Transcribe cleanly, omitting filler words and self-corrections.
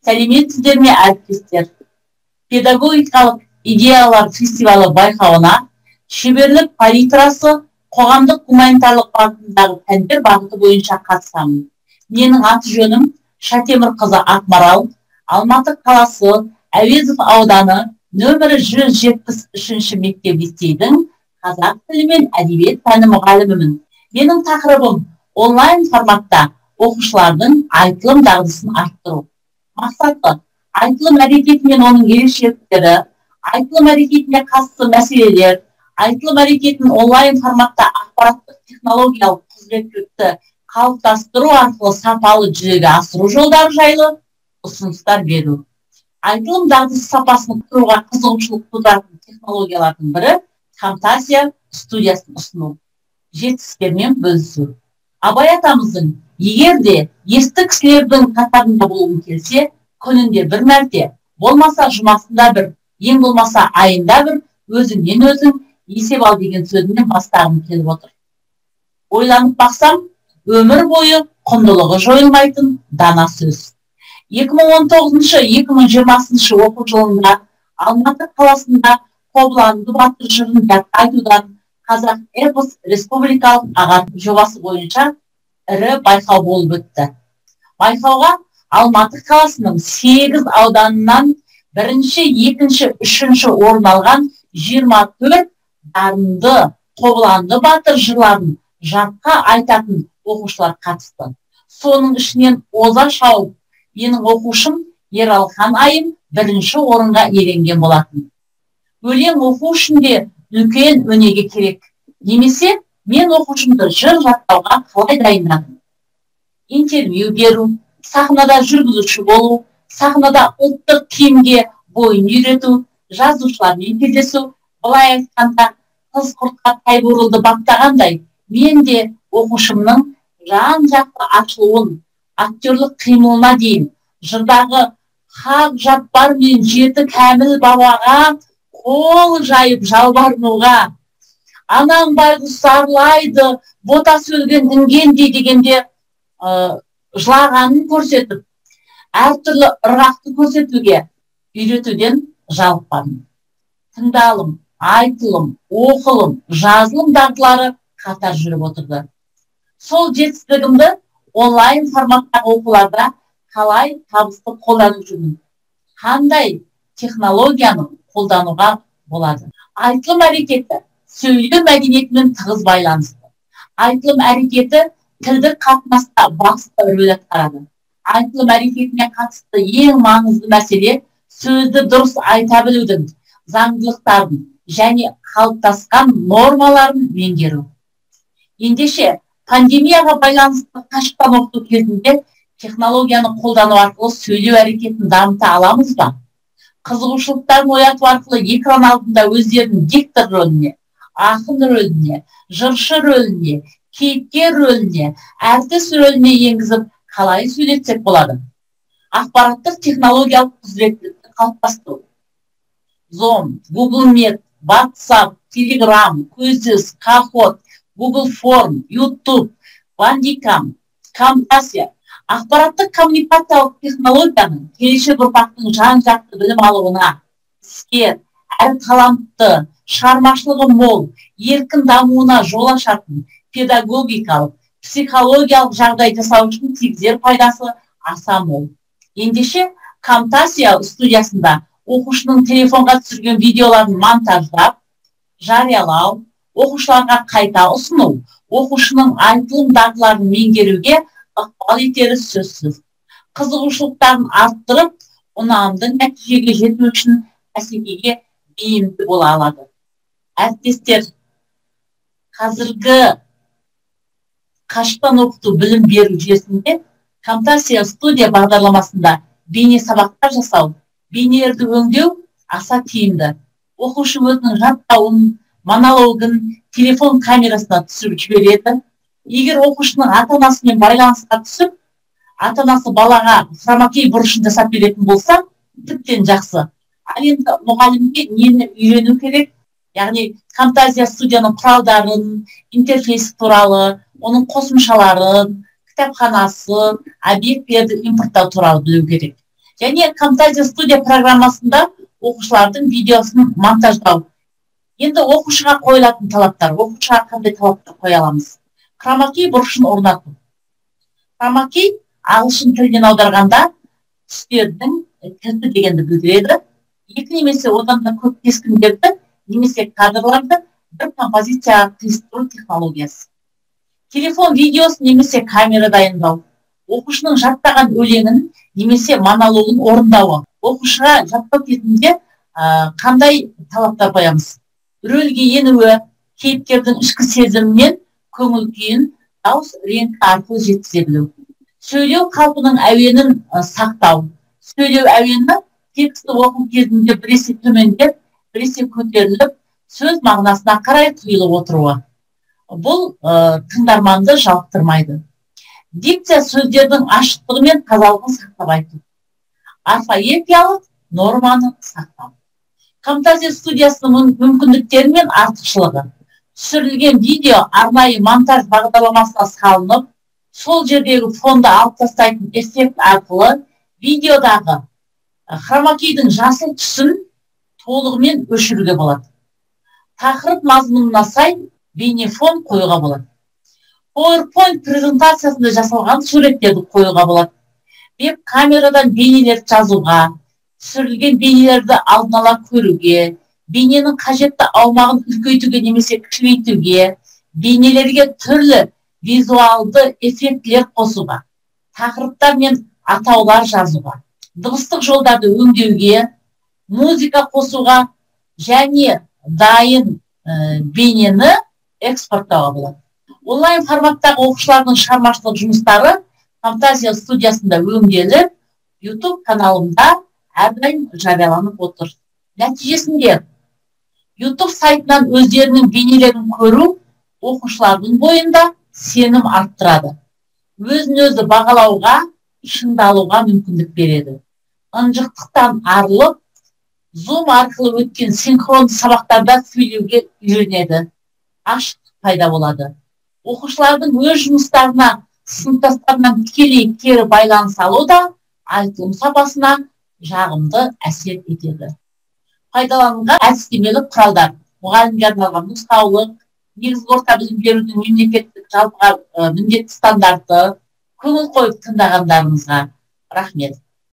Сәлеметсіздер ме, әріптестер? Педагогикалық идеялар фестивалі байқауына шеберлік палитрасы қоғамдық гуманитарлық бағытындағы пәндер бағыты бойынша қатысамын. Менің аты жөнім Шатемірқызы Ақмарал, Алматы қаласы Әуезов ауданы нөмірі 173 мектеп лицейдің қазақ тілі мен әдебиет пәні мұғалімімін. Менің тақырыбым онлайн форматта оқушылардың айтылым дағдысын арттыру. Мақсаты: айтылым әрекеті мен оның ерекшеліктері, айтылым әрекетіне қатысты мәселелер, айтылым әрекетін онлайн форматта ақпараттық технологиялық құзыреттілікті қалыптастыру арқылы сапалы жүзеге асыру жолдары жайлы ұсыныстар беру. Айтылым дағдысы сапасын арттыруға қызығушылық тудыратын технологиялардың бірі Camtasia студиясын ұсыну, жетістіктермен бөлісу. Абай атамыздың егер де есті кісілердің қатарында болғың келсе, күнінде бір мәрте, болмаса жұмасында бір, ең болмаса айында бір өзіңнен өзің есеп ал деген сөзінен бастағым келіп отыр. Ойланып бақсам, өмір бойы құндылығы жойылмайтын дана сөз. 2019-2020 оқу жылында Алматы қаласында Қобыланды батыр жырын жатқа айтудан Қазақ эпос республикалық ағарту жобасы бойынша ірі байқау болып өтті. Байқауға Алматы қаласының 8 ауданынан бірінші, екінші, үшінші орын алған 24 дарынды Қобыланды батыр жырларын жатқа айтатын оқушылар қатысты. Соның ішінен оза шауып, менің оқушым Ералхан Айым бірінші орынға иеленген болатын. Өлең оқу үшін де үлкен өнеге керек. Немесе мен оқушымды жыр жаттауға қалай дайындадым? Интервью беру, сахнада жүргізуші болу, сахнада ұлттық киімге бойын үйрету, жазушылармен кездесу, былай айтқанда, қыз құртқа тай бурылды баптағандай, мен де оқушымның жан-жақты ашылуын, актерлік қимылына дейін, жырдағы Хақ Жаппар мен жеті кәміл бабаға қол жайып жалбарынуға, анаң байғұс зарлайды, ботасы өлген інгендей дегенде жылағанын көрсетіп, әртүрлі ырғақты көрсетуге үйретуден жалықпадым. Тыңдалым, айтылым, оқылым, жазылым дағдылары қатар жүріп отырды. Сол жетістігімді онлайн форматтағы оқуларда қалай табысты қолданып жүрмін? Қандай технологияны қолдануға болады? Айтылым әрекеті сөйлеу мәдениетімен тығыз байланысты. Айтылым әрекеті тілдік қатынаста басты рөл атқарады. Айтылым әрекетіне қатысты ең маңызды мәселе сөзді дұрыс айта білудің заңдылықтарын және қалыптасқан нормаларын меңгеру. Ендеше, пандемияға байланысты қашықтан оқыту кезінде технологияны қолдану арқылы сөйлеу әрекетін дамыта аламыз ба? Қызығушылықтарын ояту арқылы экран алдында өздерінің диктор рөліне, ақын рөліне, жыршы рөліне, кейіпкер рөліне, әртіс рөліне енгізіп қалай сөйлетсек болады? Ақпараттық технологиялық құзыреттілікті қалыптастыру. Zoom, Google Meet, WhatsApp, Telegram, Quizizz, Kahoot, Google Form, YouTube, Bandicam, Camtasia. Ақпараттық коммуникациялық технологияның келешек ұрпақтың жан-жақты білім алуына, іскер, әрі талантты, шығармашылығы мол, еркін дамуына жол ашатын педагогикалық, психологиялық жағдай жасау үшін тигізер пайдасы аса мол. Ендеше, Camtasia студиясында оқушының телефонға түсірген видеоларын монтаждап, жариялау, оқушыларға қайта ұсыну, оқушының айтылым дағдыларын меңгеруге ықпал етері сөзсіз. Қызығушылықтарын арттырып, ұнамды нәтижеге жету үшін бәсекеге бейімді бола алады. Әріптестер, қазіргі қашықтан оқыту білім беру жүйесінде Camtasia студия бағдарламасында бейне сабақтар жасау, бейнелерді өңдеу аса тиімді. Оқушы өзінің жаттауын, монологын телефон камерасына түсіріп жібереді. Егер оқушының ата-анасымен байланысқа түсіп, ата-анасы балаға хромакей бұрышын жасап беретін болса, тіптен жақсы. Ал енді мұғалімге нені үйрену керек? Яғни Camtasia студияның құралдарын, интерфейс туралы, оның қосымшаларын, кітапханасы, объектілерді импорттау туралы білу керек. Және Camtasia Studio программасында оқушылардың видеосын монтаждау. Енді оқушыға қойылатын талаптар. Оқушыға қандай талаптар қоя аламыз? Хромакей бұрышын орнату. Хромакей ағылшын тілінен аударғанда түстердің кілті дегенді білдіреді. Екі немесе одан да көп кескіндерді немесе кадрларды бір композицияға қиыстыру технологиясы. Телефон видеосы немесе камера дайындау. Оқушының жаттаған өлеңін немесе монологын орындауы. Оқушыға жаттау кезінде қандай талаптар қоямыз? Рөлге енуі, кейіпкердің ішкі сезімі мен көңіл күйін дауыс реңкі арқылы жеткізе білу. Сөйлеу қалпының әуенін сақтау. Сөйлеу әуені текстті оқу кезінде біресе төмендеп, біресе көтеріліп, сөз мағынасына қарай құйылып отыруы. Бұл тыңдарманды жалықтырмайды. Дикция сөздердің ашықтығы мен тазалығын сақтап айту. Орфоэпиялық норманы сақтау. Camtasia студиясының мүмкіндіктері мен артықшылығы. Түсірілген видео арнайы монтаж бағдарламасына салынып, сол жердегі фонды алып тастайтын эффект арқылы видеодағы хромакейдің жасыл түсін толығымен өшіруге болады. Тақырып мазмұнына сай бейнефон қоюға болады. PowerPoint презентациясында жасалған суреттерді қоюға болады. Веб камерадан бейнелерді жазуға, түсірілген бейнелерді алдын ала көруге, бейненің қажетті аумағын үлкейтуге немесе кішірейтуге, бейнелерге түрлі визуалды эффектілер қосуға, тақырыптар мен атаулар жазуға, дыбыстық жолдарды өңдеуге, музыка қосуға және дайын бейнені экспорттауға болады. Онлайн форматтағы оқушылардың шығармашылық жұмыстары Camtasia студиясында өңделіп, YouTube каналымда әрдайым жарияланып отыр. Нәтижесінде YouTube сайтынан өздерінің бейнелерін көру оқушылардың бойында сенім арттырады. Өзін өзі бағалауға, шыңдалуға мүмкіндік береді. Ынжықтықтан арылып, Zoom арқылы өткен синхронды сабақтарда сөйлеуге үйренеді. Ашықтық пайда болады. Оқушылардың өз жұмыстарына сыныптастарынан тікелей кері байланыс алу да айтылым сапасына жағымды әсер етеді. Пайдаланылған әдістемелік құралдар: мұғалімге арналған нұсқаулық, негізгі орта білім берудің мемлекеттік жалпыға міндетті стандарты. Көңіл қойып тыңдағандарыңызға рахмет.